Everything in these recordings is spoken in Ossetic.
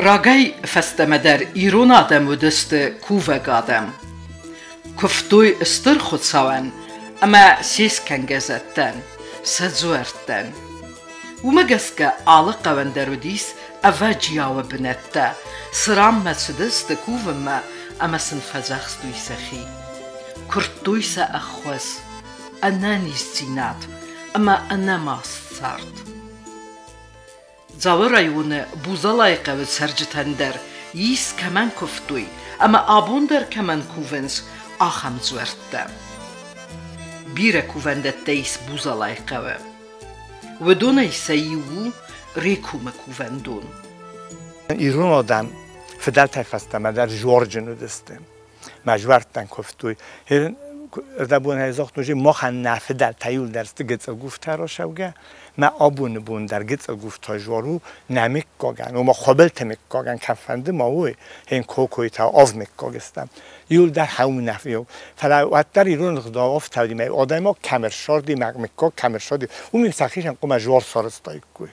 Рагӕй фӕстӕмӕ дӕр ирон адӕм уыдысты кувӕг адӕм. Куывтой Стыр Хуыцауӕн ӕмӕ се скӕнгӕ зӕдтӕн, сӕ дзуӕрттӕн. Уымӕ гӕсгӕ алы хъӕуӕн дӕр уыдис ӕвӕджиауы бынӕттӕ, цы ранмӕ цыдысты кувынмӕ ӕмӕ сын фӕдзӕхстой сӕхи. Куырдтой сӕ ӕххуыс, ӕнӕниздзинад ӕмӕ ӕнӕмаст цард. Дзауы районы Бузалайы хъӕуы цӕрджытӕн дӕр ис, кӕмӕн куывтой ӕмӕ абон дӕр кӕмӕн кувынц, ахӕм дзуӕрттӕ. Бирӕ кувӕндӕттӕ ис Бузалайы хъӕуы. Уыдонӕй сӕ иу у Рекомы кувӕндон. Ирон адӕм фыдӕлтӕй фӕстӕмӕ дӕр зуарджын уыдысты. Мӕ зуӕрттӕн куывтой. Ӕрдӕбонӕй загътон, যে махӕн нӕ фыдӕлтӕ иуылдӕр сты гыцъылгуфтӕ рацӕугӕ. Мӕ абоны бон дӕр гыцъылгуфтӕ зуар у нӕ мыггагӕн, ома Хуыбылты мыггагӕн кӕмфӕнды ма уой, хин Кокойтӕ авд мыггаг стӕм. Иуылдӕр хӕуы нӕ Фӕлӕ уӕддӕр ирон ӕгъдау афтӕ уыди, мӕ адӕймаг кӕм ӕрсарди, мӕ мыггаг кӕм ӕрсарди, уым сӕхицӕн хъуамӕ зуар сарӕзтаиккой.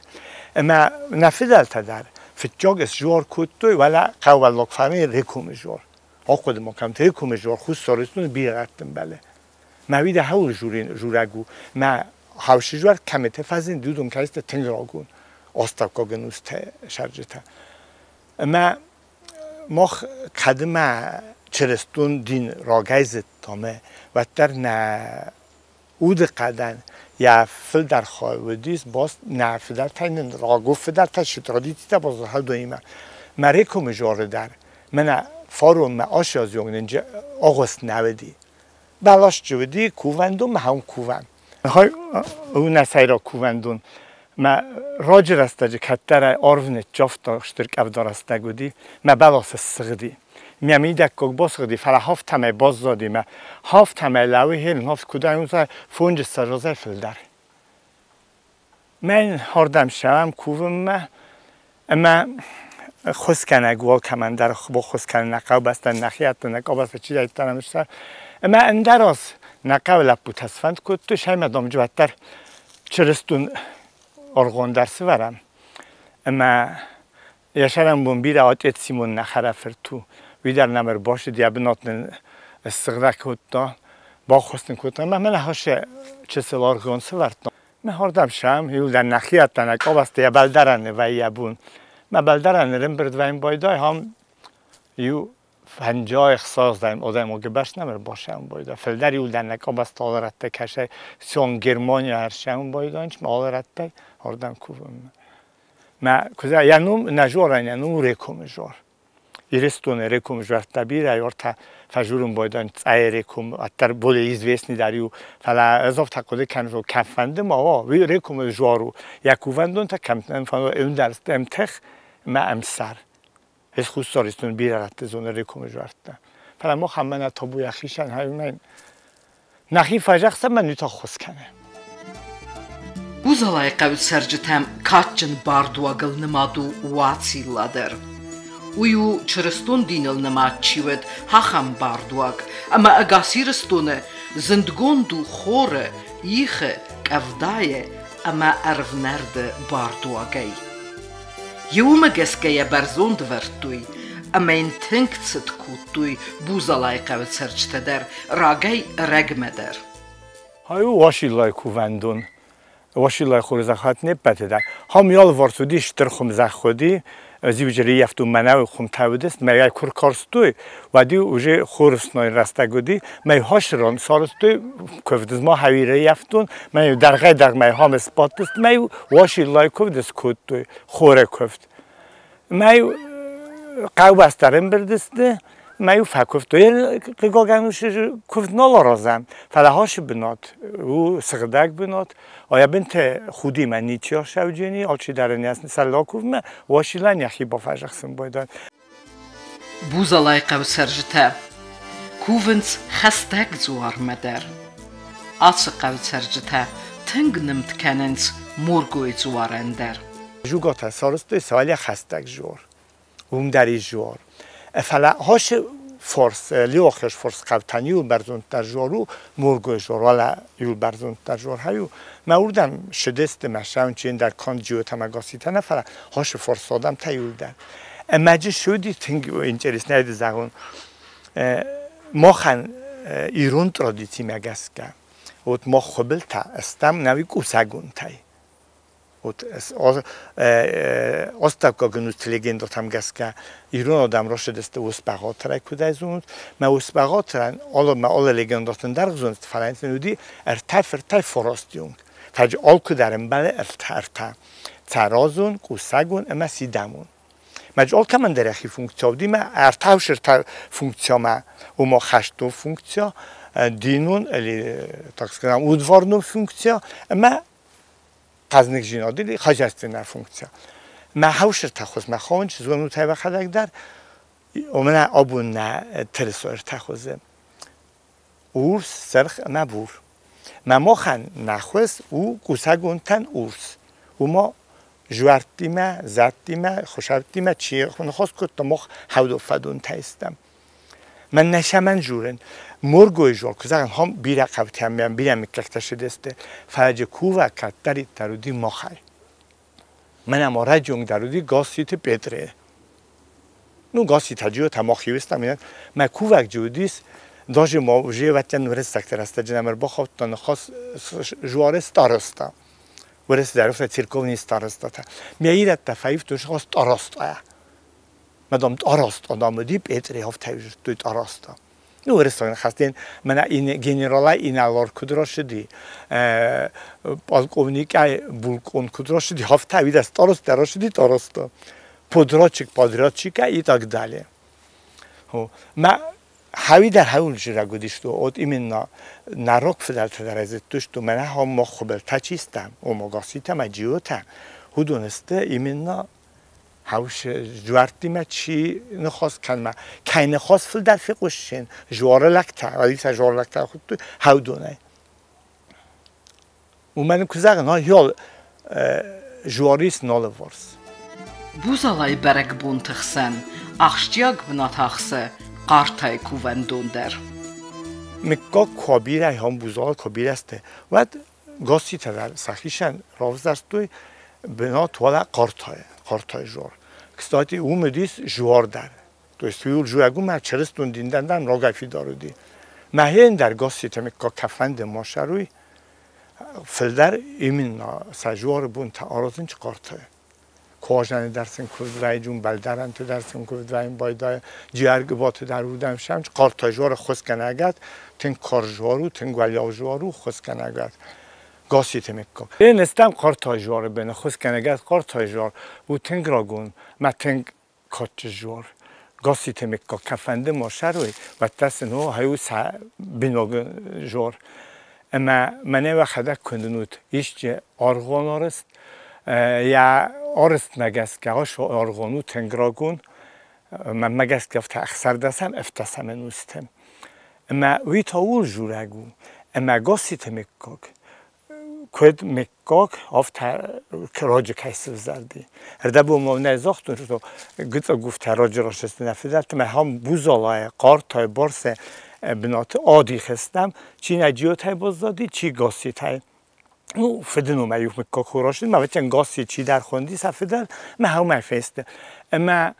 Ӕмӕ нӕ фыдӕлтӕ дӕр фыццаг сзуар кодтой, уӕлӕ хъӕуӕллаг фарны Рекомы зуар. Ахъуыды ма кӕн, Рекомы зуар Хуссар Ирыстоны бирӕ рӕтты мбӕлы. Мӕ уый дӕ хӕуыл журӕг у, мӕ хӕусы зуар кӕмыты фӕзынд, уыдон кӕй сты тынг рагон астӕуккаг ӕнустӕ сӕрджытӕ. Ӕмӕ мах кӕдмӕ чырыстон дин рагӕй зыдтам, уӕддӕр нӕ удыхъӕдӕн йӕ фылдӕр хай уыдис баст нӕ фыдӕлтӕй нын рагон фыдӕлтӕ цы традицитӕ баззад, уыдонимӕ. Мӕ Рекомы зары дӕр мӕнӕ фаронмӕ ацы аз онг нын агъуыст нӕ уыди. Бӕласджы уыди кувӕндон мӕ хӕм кувӕн. У нӕ сӕйраг кувӕндон. Мӕ раджы рӕстӕджы кӕддӕрӕй арв ныццавта, стыр къӕвда рӕстӕг уыди, мӕ бӕлас ссыгъди. Мӕ мидӕггаг басыгъди, фӕлӕ хафтӕмӕй баззади мӕ хафтӕмӕй лӕууы хелын хафт куыд ӕнусӕй фонджыссӕдз азӕй фылдӕр. Мӕн ардӕм ссӕуӕм кувынмӕ ӕмӕ ххуысгӕнӕг уал кӕмӕндӕр баххуыс кӕнын нӕ хъӕубӕстӕн, нӕхиӕттӕ, нӕ къабӕзтӕ чидӕриддӕр ӕмысса. Ӕмӕ ӕндӕр аз нӕ хъӕуы лӕппутӕ сфӕнд кодтой, сӕмӕ дам уӕддӕр чырыстон аргъуан дӕр сывӕрӕм. Ӕмӕ йӕ сӕрӕнбон бирӕ Атъет Симон нӕ хӕрӕфырт у. Уый дӕр нӕм ӕрбацыд, йӕ бынат нын ссыгъдӕг кодта, баххуыс нын кодта. Ӕмӕ мӕнӕ хӕссы чысыл аргъуан сывӕрдта. Мӕ хӕрдӕм сӕм, иуылдӕр нӕхиӕттӕ, нӕ къабӕзты йӕ бӕлдӕрӕны вӕййы бон. Мӕ бӕлдӕрӕны рымбырд вӕййын байдайы, ам иу фӕнджай ӕхсӕздӕм адӕймаги бӕрц нӕм ӕрбацӕуын байдайы. Фылдӕр иуылдӕр нӕ къабӕзты алы рӕттӕй кӕсай, сон Германийӕ ӕрцӕуын байдайынц, алы рӕттӕй ардӕм кувынмӕ. Мӕ куыдзӕ йӕ ном нӕ зуарӕн йӕ ном у Рекомы зуар. Иристони Реком жуӕрттӕ бирӕ, ӕртӕ фӕжурун байдайӕн цъӕй Реком, ӕддӕр более известный дӕр ю, фӕлӕ ӕз афтӕ хъуыды кӕнын, кӕмфӕнды ма уа, уый Рекомы жуар у. Йӕ кувӕндонтӕ кӕмфӕнды ӕндӕр ӕмтых ӕмӕ ӕмсӕр. Ӕз Хуссар Ирыстоны бирӕ рӕтты зонын Рекомы жуӕрттӕ. Фӕлӕ мах ӕмӕ нӕ табу йӕхицӕн хӕрынӕн нӕхи фӕзӕхсӕм ӕмӕ нын ӕххуыс кӕны. Бузалайы хъӕуы цӕрджытӕм кадджын бардуагыл нымад у Уацилла дӕр. Уый у чырыстон диныл нымад чи уыд, ахӕм бардуаг, ӕмӕ ӕгас Ирыстоны зындгонд у хоры, ихы, къӕвдайы ӕмӕ ӕрвнӕрды бардуагӕй. Уымӕ гӕсгӕ йӕ бӕрзонд ӕвӕрдтой ӕмӕ йын тынг цыт кодтой Бузалайы хъӕуы цӕрджытӕ дӕр рагӕй-ӕрӕгмӕ дӕр. Ай у Уасиллайы кувӕндон. Уасиллайы хорзӕххӕт не ппӕты дӕр. Хам алыварс уыди стыр хуымзӕхх уыди, зиуджы реййӕфтой мӕнӕуы хуымтӕ уыдысты, мӕ куы ркарстой, уӕд-иу уже хорыфснайын рӕстӕг уыди, мӕ хасырон сарӕзтой, куывд ма хӕуи реййӕфтон, мӕ дӕргъӕй-дӕргъмӕ хам сбадтысты, мӕ Уасиллайы куывд скодтой, хоры куывд. Мӕ хъӕубӕстӕ ӕрӕмбырд сты, мӕ фӕкуывтой. Хъыгагӕн, куывд нал аразӕм, фӕлӕ хасы бынат у сыгъдӕг бынат. А бынты худимӕ ничи ӕхсӕвджыни, алчидӕр ын йӕ сӕллаг кувмӕ, Уасилӕн йӕхи бафӕзӕхсын байдайы. Бузалайы хъӕуы цӕрджытӕ кувынц хӕстӕг дзуармӕ дӕр. Ацы хъӕуы цӕрджытӕ тынг нымд кӕнынц Моргойы дзуарӕн дӕр. Жугатӕ сарӕзтой сӕ хӕстӕг жор. Уым дӕр ис жор. Фӕлӕ хасы форс, Леохес форс хъӕутӕн иу бӕрзонддӕр жор у, Моргойы жор, уӕлӕ иу бӕрзонддӕр жор хай у. Мӕ уырдӕм ссыдысты, мӕ сӕуынчы ӕндӕр канд Джиотӕ ӕмӕ Гасситӕ нӕ, фӕлӕ хасы форс адӕмтӕ иуылдӕр. Ӕмӕ джы шуди тынг интереснӕй зӕгъон. Махӕн ирон традицимӕ гӕсгӕ, вот мах хуыбылтӕ стӕм нӕуи кусӕгонтӕй. Вот астӕуккаг легендатӕм гӕсгӕ ирон адӕм ращыдысты Ус-Бӕгъатырӕй куыдӕй зонут. Мӕ Ус-Бӕгъатырӕн алы мӕ алы легендатӕн дӕр зонут, фӕлӕ уыди ӕртӕ фыртӕй фараст онг. Фӕлӕ алкуыдӕр ӕмбӕлы ӕртӕ. Цӕразон, кусӕгон ӕмӕ сидӕмон. Мӕ алкӕмӕн дӕр йӕхи функция уыди, мӕ ӕртӕ функциямӕ, ома хӕстон функция, динон или, так скажем, удварнон функция ӕмӕ хъӕзныгдзинад или хозяйственная функция. Мӕ хӕусыртӕ хуыз, мӕ хонч, зонут ӕй уӕхӕдӕг дӕр, омӕ абон нӕ тырысо ӕртӕ хуызы. Урс, сырх ӕмӕ бур. Мӕ махӕн нӕ хуыз у кусӕгонтӕн урс. Уымӕ жуӕрттимӕ, зӕдтимӕ, хуысӕрттимӕ чи ныхас кодта, мах хӕдофӕдонтӕ стӕм. Мӕн нӕ сӕмӕн журын. Моргой жуар, куы зӕгъын, хом бирӕ хъӕутӕм, бирӕ мыггӕгтӕ сыдысты, фӕлӕ кувӕг кӕддӕриддӕр уыди махӕй. Мӕнӕ ма раджы дӕр уыди Гасситы Петре. Ну, Гасситы Джиотӕ мах иу стӕм, мӕ кувӕг джы уыдис, даже ма уже вӕттӕн уырыссӕгты рӕстӕджы нӕм ӕрбахаудта ныхас жуары староста. Уырыс дӕр церковный старостатӕ. Мӕ ирӕттӕ фӕивтой старостая. Мадам тараста дам уыди Петре хафтӕй тараста. Ну, уырыссаг ныхӕстӕн мӕнӕ генералӕй инӕлар куыд ращыди, полковникӕй булкъон куыд ращыди, хафтӕ вида староста ращыди тараста. Подрядчик подрядчика и так далее. Мӕ хауидар хаул жираг уыдысты, вот именно народ фыдӕлтӕ дӕр зыдтой, что мӕнӕ хам мах хуыбылтӕ чи стӕм, ома Гасситӕ мӕ Джиотӕ, уыдон сты именно хауш жуартимӕ чи ныхас кӕнмӕ, кӕй ныхас фылдӕр фехъуссын, жуары лӕгтӕ, алиса жуары лӕгтӕ хуыдтой хӕудонӕй. Уымӕн куы зӕгъын, йол жуарис нолыворс. Бузалайы бӕрӕгбонты хсӕн ахсджиаг бынат ахсы Хъартайы кувӕндон дӕр. Мыггаг куы бирӕ, хам Бузала куы бирӕ сты, уӕд Гасситӕ дӕр сӕхицӕн равзӕрстой бынат уӕлӕ Хъартайы, Хъартайы жуар. Кстати, уым уыдис жуар дӕр. То есть уый жуӕг уымӕ чырыстон диндӕн дӕр рагӕй фидар уыди. Мӕхи дӕр Гасситӕ мыггаг кӕфӕнды ма сӕруй, фылдӕр именно сӕ жуары бонтӕ аразынц Хъартайы. Куазӕны дӕр сын куывд вӕййы, бӕлдӕрӕнты дӕр сын куывд вӕййын байдайы, джиаргыбаты дӕр уыдӕм сӕм Хъартай жуары хуысгӕнӕгӕт, тынг карз жуар у, тынг уӕлиау жуар у, хуысгӕнӕгӕт. Гасситы мыггаг. Ныстӕм Хъартай жуары бын, хуысгӕнӕгӕт Хъартай жуар у тынг рагон, мӕ тынг кадджын жуар. Гасситы мыггаг кӕфӕнды ма сӕруй, уӕддӕр сын у хай у сӕ биног жуар. Ӕмӕ мӕнӕ уӕхӕдӕг куындынут, исчи аргъуан арызт, йӕ арызтмӕ гӕсгӕ ас аргъуан у тынг рагон, мӕнмӕ гӕсгӕ афтӕ ӕхсӕрдӕсӕм, ӕфтдӕсӕм ӕнустӕм. Ӕмӕ уый та ууыл дзурӕг у, ӕмӕ Гасситы мыггаг куыд мыггаг, афтӕ раджы кӕй сывзӕрди. Ӕрдӕбон ма нӕ загътон, что гыцъагуфтӕ раджы ращысты нӕ фыдӕлтӕ, мӕ хам Бузалайы, Хъартайы, Барсы бынаты адих стӕм, чи нӕ Джиотӕй баззади, чи Гасситӕй. Ну, фыды номӕй иу мыггаг хоращыд, мӕ вӕццӕгӕн Гасси чидӕр хуынди сӕ фыдӕл, мӕ хӕумӕ фесты. Ӕмӕ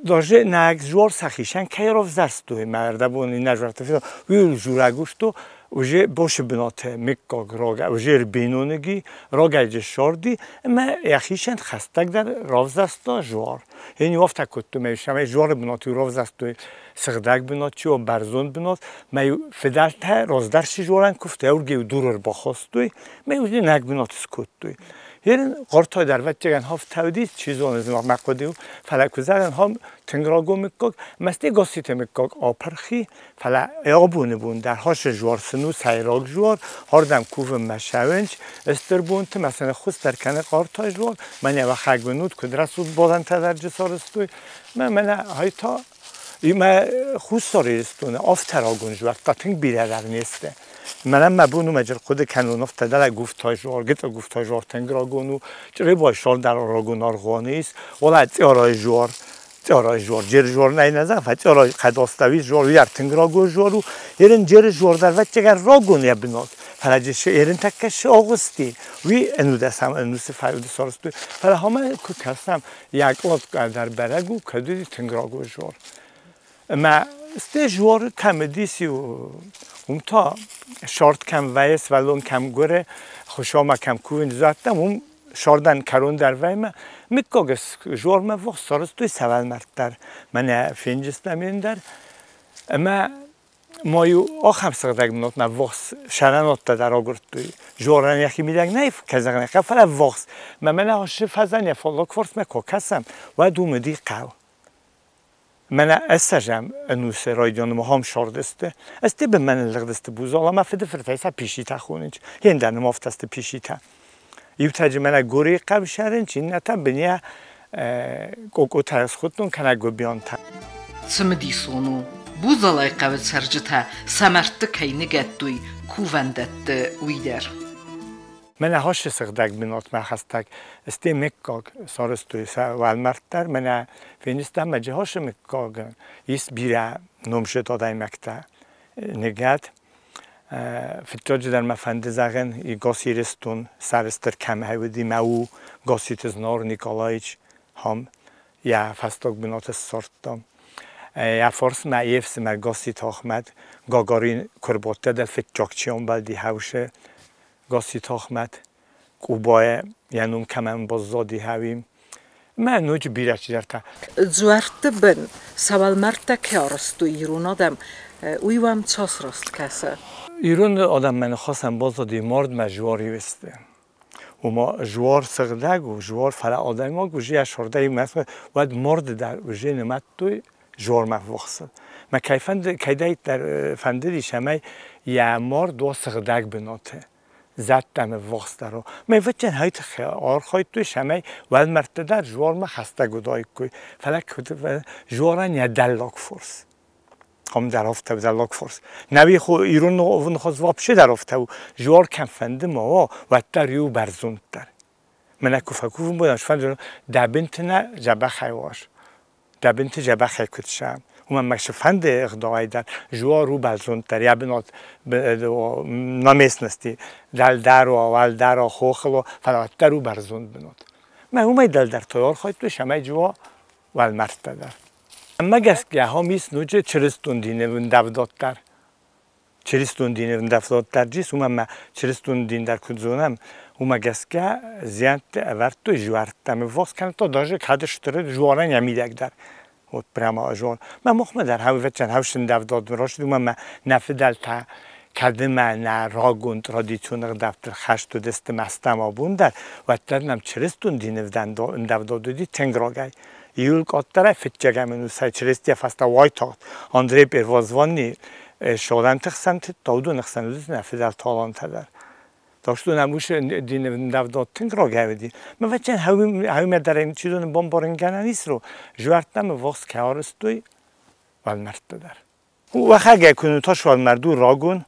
даже нӕ жуар сӕхицӕн кӕй равзӕрстой, мӕ ӕрдӕбон иннӕ жуартӕ федтон, уый журӕг у, что уже босы бынаты мыггаг рагӕй, уже биноныги рагӕйджы ссарди, ӕмӕ йӕхицӕн хӕстӕгдӕр равзӕрста жуар. Йе афтӕ кодтой, мӕ сӕмӕй жуары бынаты равзӕрстой сыгъдӕг бынат, чи бӕрзонд бынат, мӕ фыдӕлтӕ раздӕр цы жуарӕн куывтой, уыргӕй дур ӕрбахастой, мӕ уже нӕг бынат скодтой. Ерын Хъартай дӕр вӕццӕгӕн хафтӕ уыдис, чи зоны, мӕ хъуыды у, фӕлӕ куы зӕгъын, хам тынг рагон мыггаг, мӕсты Гасситы мыггаг апырхи, фӕлӕ абоны бон дӕр хасы жуар сын у сӕйраг жуар, хардӕм кувынмӕ сӕуынч, стыр бонты мӕ сын ӕххуыс дӕр кӕны Хъартай жуар, мӕнӕ уӕхӕг уынут, куыд рӕсугъд балӕнтӕ дӕр сарӕзтой, мӕ мӕнӕ хай та мӕ Хуссар Ирыстоны афтӕ рагон жуӕрттӕ тынг бирӕ дӕр не сты. Мӕнӕн мӕ бон у мӕ хъуыды кӕнон, афтӕ дӕлӕ Гуфтай жуар, гыцъы Гуфтай жуар тынг рагон у, Чъребайы жуар дӕр рагон аргъуан ис, уӕлӕ Цъарайы жуар, Цъарайы жуар, Джеры жуар нӕй нӕ зӕгъ, фӕлӕ Цъарайы хъӕдастӕуис жуар, уый дӕр тынг рагон жуар у. Ерын Джеры жуар дӕр вӕццӕгӕн рагон йӕ бынат, Фӕлӕ ерынтӕккӕ согъуысти, уый ӕнудӕсӕм ӕнусы фӕуды сорстой. Фӕлӕ хомӕ куы кӕсӕм, йӕ кълотка дӕр бӕрӕг у, кӕд уыди тынг рагон жор. Ӕмӕ сте жор кӕм уыдис, уым та шорт кӕм вӕййы, сывӕллон кӕм гуыры, Хуыцаумӕ кӕм кувын дзуӕрттӕм, уым шордӕн кӕрон дӕр вӕййы. Мыггаг жормӕ ввахс сарӕзтой сӕвӕлмӕрд дӕр. Мӕнӕ фенджыстӕм йын дӕр. Ӕмӕ ма-иу ахӕм сыгъдӕг бынатмӕ ввахс сӕрӕнуӕттӕ дӕр агуырдтой. Жорӕн йӕхи мидӕг нӕй, кӕй зӕгъын ӕй хъӕуы, фӕлӕ ввахс. Мӕ мӕнӕ ацы фӕзӕн йӕ фаллаг фарсмӕ куы акӕсӕм, уӕд уым уыди хъӕу. Мӕнӕ ӕссӕзӕм ӕнусы райдианы махӕм сардысты. Ӕз бынмӕ ныллыгъдысты Бузал ӕмӕ фыдыфыртӕй сӕ писитӕ хонынц. Хендӕр нымӕфтӕ сты писитӕ. Иутӕ мӕнӕ Горийы хъӕу сӕрынц, иннӕтӕ бынӕ Къокъотӕ схуыдтон кӕнӕ Гуыбионтӕ. Цымыдисон у, Бузалайы хъӕуы цӕрджытӕ сӕ мӕрдты кӕй ныгӕдтой кувӕндӕтты, уый дӕр. Мӕнӕ хӕссы сыгъдӕг бынатмӕ хӕстӕг сты мыггаг сарӕзтой сӕ уӕлмӕрд дӕр. Мӕнӕ феныстӕм Маджихосы мыггаг ис бирӕ номдзыд адӕймӕгтӕ ныгӕд. Фыццаджыдӕр мӕ фӕнды зӕгъын, Гос Ирыстон сӕрыстыр кӕмӕй уыди, мӕ у Госиты Знаур Николаевич хам йӕ фӕстаг бынаты ссардта. Йӕ фарсмӕ йе фсымӕр Гасситы Ахмӕт Гагарин куы рбадт дӕр фыццаг чи амбӕлди хӕусы Гасситы Ахмӕт, Къубайы йӕ ном кӕмӕн баззади хӕуи. Мӕ ноджы бирӕ чидӕртӕ. Дзуӕртты бын цӕуыл мӕрдтӕ кӕй арӕзтой ирон адӕм, уый уӕм цас раст кӕсы? Ирон адӕммӕ ныхасӕн баззади мардмӕ жуари сты. Ома жуар сыгъдӕг у, жуар, фӕлӕ адӕймаг уже йӕ сӕрдӕй уӕд марды дӕр уже нымадтой жуармӕ ввахсыл. Мӕ кӕй фӕнды, кӕйдӕриддӕр фӕндыди, цӕмӕй йӕ мард уа сыгъдӕг бынаты, зӕдтӕм ӕввахсдӕр у. Мӕ ӕвӕццӕгӕн хай тыххӕй архайдтой, цӕмӕй уӕлмӕрдты дӕр жуармӕ хӕстӕг уыдаиккой, фӕлӕ куыд жуарӕн йӕ дӕллаг фарс. Хом дӕр афтӕ дӕллаг фарс. Нӕуи ирон ныхас вообще дӕр афтӕ у. Жуар кӕм фӕнды ма уа, уӕддӕр иу бӕрзонддӕр. Мӕнӕ куы фӕкувын бон, фӕнды дӕ бынты нӕ дзӕбӕхӕй уас. Дӕ бынты дзӕбӕхӕй куыд сӕ. Уымӕн мӕ цы фӕнды ӕгъдауӕй дӕр жуар у бӕрзонддӕр, йӕ бынат на местности дӕлдӕр уа, уӕлдӕр уа, хохыл уа, фӕлӕ уӕддӕр у бӕрзонд бынат. Мӕ уымӕй дӕлдӕр той архайдтой, цӕмӕй жуа уӕлмӕрдтӕ дӕр. Мӕ гӕсгӕ ахӕм ис ноджы чырыстон дины ӕндӕвдад дӕр. Чырыстон дины ӕндӕвдад дӕр ис, уымӕн ӕмӕ чырыстон дин дӕр куыд зонӕм, уымӕ гӕсгӕ зиӕнтты ӕвӕрдтой жуӕрттӕм ӕввахс кӕнӕ та даже кӕд стыр жуарӕн йӕ мидӕг дӕр. Вот прямо жуар. Мӕ махмӕ дӕр ӕвӕццӕгӕн хӕс ӕндӕвдад раст, уымӕн ӕмӕ нӕ фыдӕлтӕ кӕдимӕ нӕ рагон традицион ӕгъдӕуттыл хӕст уыдысты мастӕм абон дӕр, уӕддӕр нӕм чырыстон дины ӕндӕвдад уыди тынг рагӕй. Июль къаддӕрӕй фыццӕгӕм ӕнусӕй Чырыстийӕ фӕстӕ уайтагъд Андрей Первозванный Солӕнты хсӕн тыдта, уыдоны хсӕн уыдысты нӕ фыдӕлты алантӕ дӕр. Так что нӕм уыцы дины ӕндӕвдад тынг рагӕй уыди. Мӕ хӕуимӕ дӕр ын чи зоны бамбарынгӕнӕн ис, жуӕрттӕм ӕввахс кӕй арӕзтой уӕлмӕрдты дӕр. Уӕхӕгӕй куы ныттасуӕлмӕрд у рагон,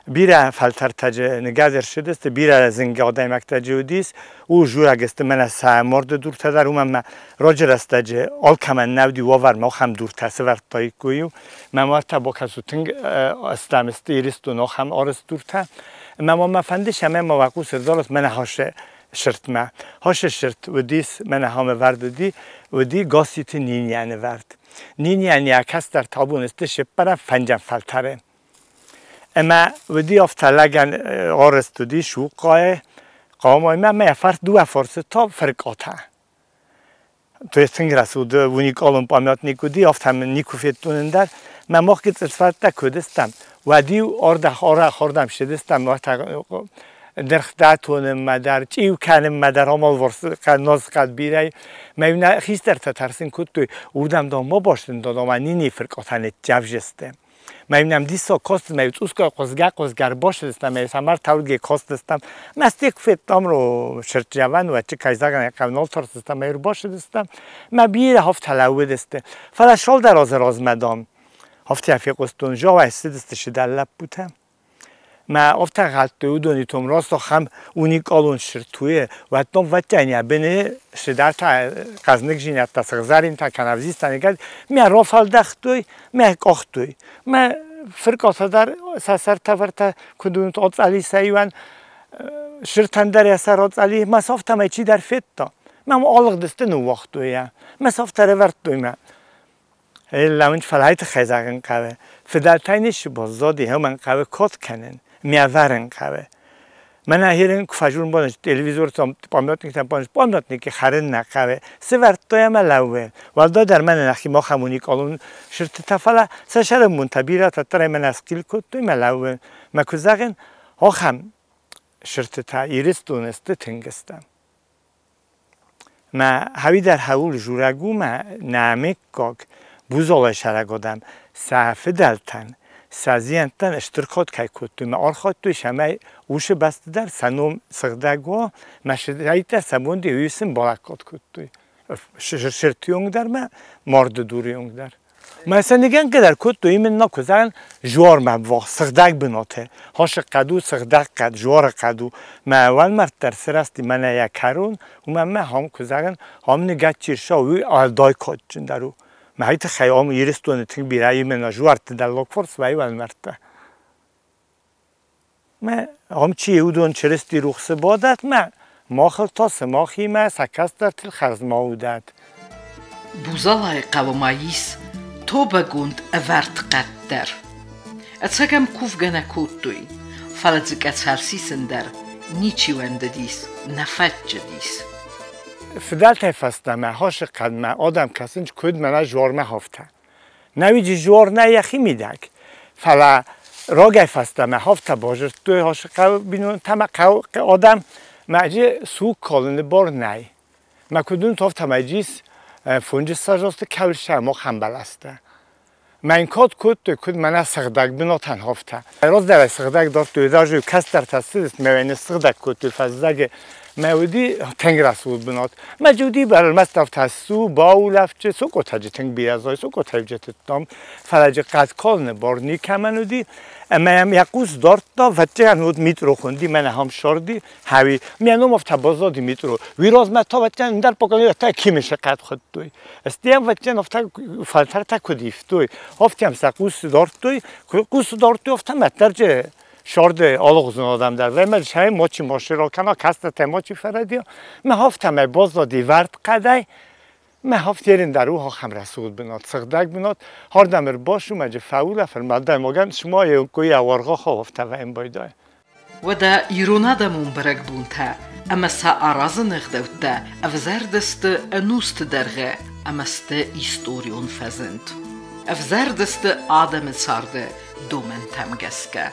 бирӕ фӕлтӕртӕджы ныгӕд ӕрцыдысты, бирӕ зынгӕ адӕймӕгтӕджы уыдис. У жураг сты мӕнӕ сӕ марды дуртӕ дӕр, уымӕн ӕмӕ раджы рӕстӕджы алкӕмӕн нӕ уыди уавӕр, ахӕм дуртӕ сӕвӕрдтаиккой-иу. Мӕ мад та бакӕсут тынг стӕм сты Ирыстон ахӕм арӕзт дуртӕ. Ӕмӕ ма мӕ фӕнды, цӕмӕй ма уӕ хъус ӕрдарут мӕнӕ хӕссы сыртмӕ. Хӕссы сырт уыдис, мӕнӕ ахӕм ӕвӕрд уыди, уыди Гасситы Нинӕйы ӕвӕрд. Нинӕйӕн йӕ кӕстӕртӕ абон сты сеппӕрӕм фӕндзӕм фӕлтӕры. Ӕмӕ уыди афтӕ лӕгӕн арӕзт уыди сухъхъайы хъамаимӕ ӕмӕ йӕ фарс дыууӕ фарсы та фыркъатӕ. То есть тынг рӕсугъд уникалон памятник уыди, афтӕ мын никуы федтон ӕндӕр. Мӕ мах гыццыл фӕрттӕ куы уыдыстӕм, уӕд-иу арӕх арӕх ардӕм ссыдыстӕм, дыргътӕ тонынмӕ дӕр, чъиу кӕнынмӕ дӕр амалварс нозхъӕд бирӕ. Мӕ нӕ хистӕртӕ тӕрсын кодтой, уырдӕм дам ма бастын, дам нини фыркъатӕ ныццӕвдзысты. Мӕ нӕм диссаг каст, мӕ цъусгай хъуызгӕ-хъуызгӕ ӕрбацыдыстӕм, ӕмӕ сӕ мӕрдтӕ кастыстӕм. Мӕ стек федтам сырддзӕвӕн, уӕд кӕй зӕгъын ӕй хъӕуы, нал тарстыстӕм ӕмӕ ӕрбацыдыстӕм. Мӕ бирӕ афтӕ лӕууыдысты. Фӕлӕ цалдӕр азы размӕ, дам, афтӕ фехъуыстон, Жавӕй ссыдысты сидӕр лӕппутӕ. Мӕ афтӕ гъӕдтой уыдони том раст ахӕм уникалон сырд уы, уӕд дам вӕддӕн йӕ быны цыдӕртӕ хъӕзныгдзинӕдтӕ, сыгъзӕринтӕ кӕнӕ ӕвзистӕ ныгӕд, мӕ рафӕлдӕхтой, мӕ къахтой. Мӕ Фыркъатӕ дӕр сӕ сӕртӕ вӕртӕ куыд уынут, оцъали сӕ иуӕн сыртӕн дӕр йӕ сӕр оцъали, мӕ сӕфтӕмӕй чидӕр федта. Мӕм алыгъдысты, ныууагътой йӕ. Мӕ сӕфтӕ ӕрӕвӕрдтой мӕ. Лӕууын фӕлӕ тыххӕй зӕгъын хъӕуы. Фыдӕлтӕй ницы баззади, уымӕн хъӕуы код кӕнын, миӕвӕрын хъӕуы. Мӕнӕ херын куы фӕзурын бон телевизортӕм памятниктӕм памятники хӕрын нӕ хъӕуы. Сывӕрдтой ӕмӕ лӕууы. Уӕлдайдӕр мӕнӕ нӕхи махӕм уникалон сырдтытӕ, фӕлӕ сӕ сӕрӕнбонтӕ бирӕтӕ дӕр ӕмӕ нӕ схъил кодтой мӕ лӕууы. Мӕ куы зӕгъын, ахӕм сырдтытӕ Ирыстоны сты тынг сты. Мӕ хӕуидӕр хӕуыл журӕг у мӕ нӕ мыггаг Бузалай сӕрӕг адӕм сӕ фыдӕлтӕн, сӕ зиӕнттӕн стыр кад кӕй кодтой мӕ архайдтой, цӕмӕй уыцы бӕсты дӕр сӕ ном сыгъдӕг уа, мӕ сыдӕйттӕ сӕ бон уый сын балӕггад кодтой. Сырдты онг дӕр мӕ марды дуры онг дӕр. Мӕ сӕ ныгӕнгӕ дӕр кодтой именно куы зӕгъын, жуармӕ ввахс, сыгъдӕг бынаты. Хасы хъӕд у, сыгъдӕг хъӕд, жуары хъӕд у. Мӕ уӕлмӕрд дӕр сырӕзти мӕнӕ йӕ кӕрон, уымӕн мӕ ам куы зӕгъын, ам ныгӕд чи рцӕуы, уый уӕлдай кадджындӕр у. Мӕхи тыххӕй ам Ирыстоны тынг бирӕ именно жуӕртты дӕллаг фарс вӕййы уӕлмӕрдтӕ. Мӕ ам чи уыдон Чырысти рухсы бадӕт мӕ, махыл та сымахимӕ сӕ кӕстӕртыл хӕрзма уыдӕт. Бузалайы хъӕуы ма ис тобӕгонд ӕвӕрд хъӕд дӕр. Ӕцӕг ӕм кувгӕ нӕ кодтой, фӕлӕ дзы къӕцӕл сисын дӕр ничи уӕндыдис, нӕ фӕччыдис. Фыдӕлтӕй фӕстӕмӕ хасы хъӕдмӕ адӕм кӕсынц куыд мӕнӕ жуармӕ хафтӕ. Нӕуиджы жуар нӕ йӕхи мидӕг, фӕлӕ рагӕй фӕстӕмӕ хафтӕ базыдтой хасы хъӕуы бинонтӕ ӕмӕ хъӕуы адӕм мӕджы суг калыны бар нӕй. Мӕ куыд уынут, афтӕмӕй джис фонджыссӕдз азты кӕуыл сӕ бӕлӕстӕ. Мӕн код кодтой, куыд мӕнӕ сыгъдӕг бынатӕн хафтӕ. Раздӕрӕй сыгъдӕг дардтой, даже кӕстӕртӕ цыдысты, мӕ уӕны сыгъдӕг кодтой фӕззӕджы. Мӕ уыди тынг рӕсугъд бынат. Мӕ уыди ӕрмӕст афтӕ ссу, баулӕфджы, сокъотӕджы тынг бирӕ зайы, сокъотӕджы тыдтам. Фӕлӕ джы хъӕд калыны бар никӕмӕн уыди. Ӕмӕ йӕм йӕ хъус дардта, вӕццӕгӕн уыд митъро хуынди, мӕнӕ ахӕм сӕрди, хӕуи. Мӕ ном афтӕ баззади Митъро. Уый размӕ та вӕццӕгӕн ӕндӕр поколениятӕ Кимисы хъӕд хуыдтой. Стӕй вӕццӕгӕн афтӕ фӕлтӕртӕ куыд ивтой, афтӕ йӕм сӕ хъус дардтой, куы хъус дардтой, афтӕ мӕттӕрджы сӕрды алыгъуызон адӕм дӕр. Ӕмӕ сӕ мочи маширо кӕна, кӕстӕртӕ мочи фӕрӕдиа. Мӕ афтӕмӕй баззади вӕрд хъӕдӕй. Мӕ хафтерин дӕр у ахӕм рӕсугъд бынат, сыгъдӕг бынат. Ардӕм ӕрбасу, мӕ фӕулӕфын, мӕ адӕймагӕн цыма йе ккой ауаргъа афтӕ байдайы. Уӕдӕ ирон адӕмон бӕрӕгбонтӕ ӕмӕ сӕ аразыны ӕгъдӕуттӕ ӕвзӕрдысты ӕнусты дӕргъы ӕмӕ сты историон фӕзынд. Ӕвзӕрдысты адӕмы царды домӕнтӕм гӕсгӕ.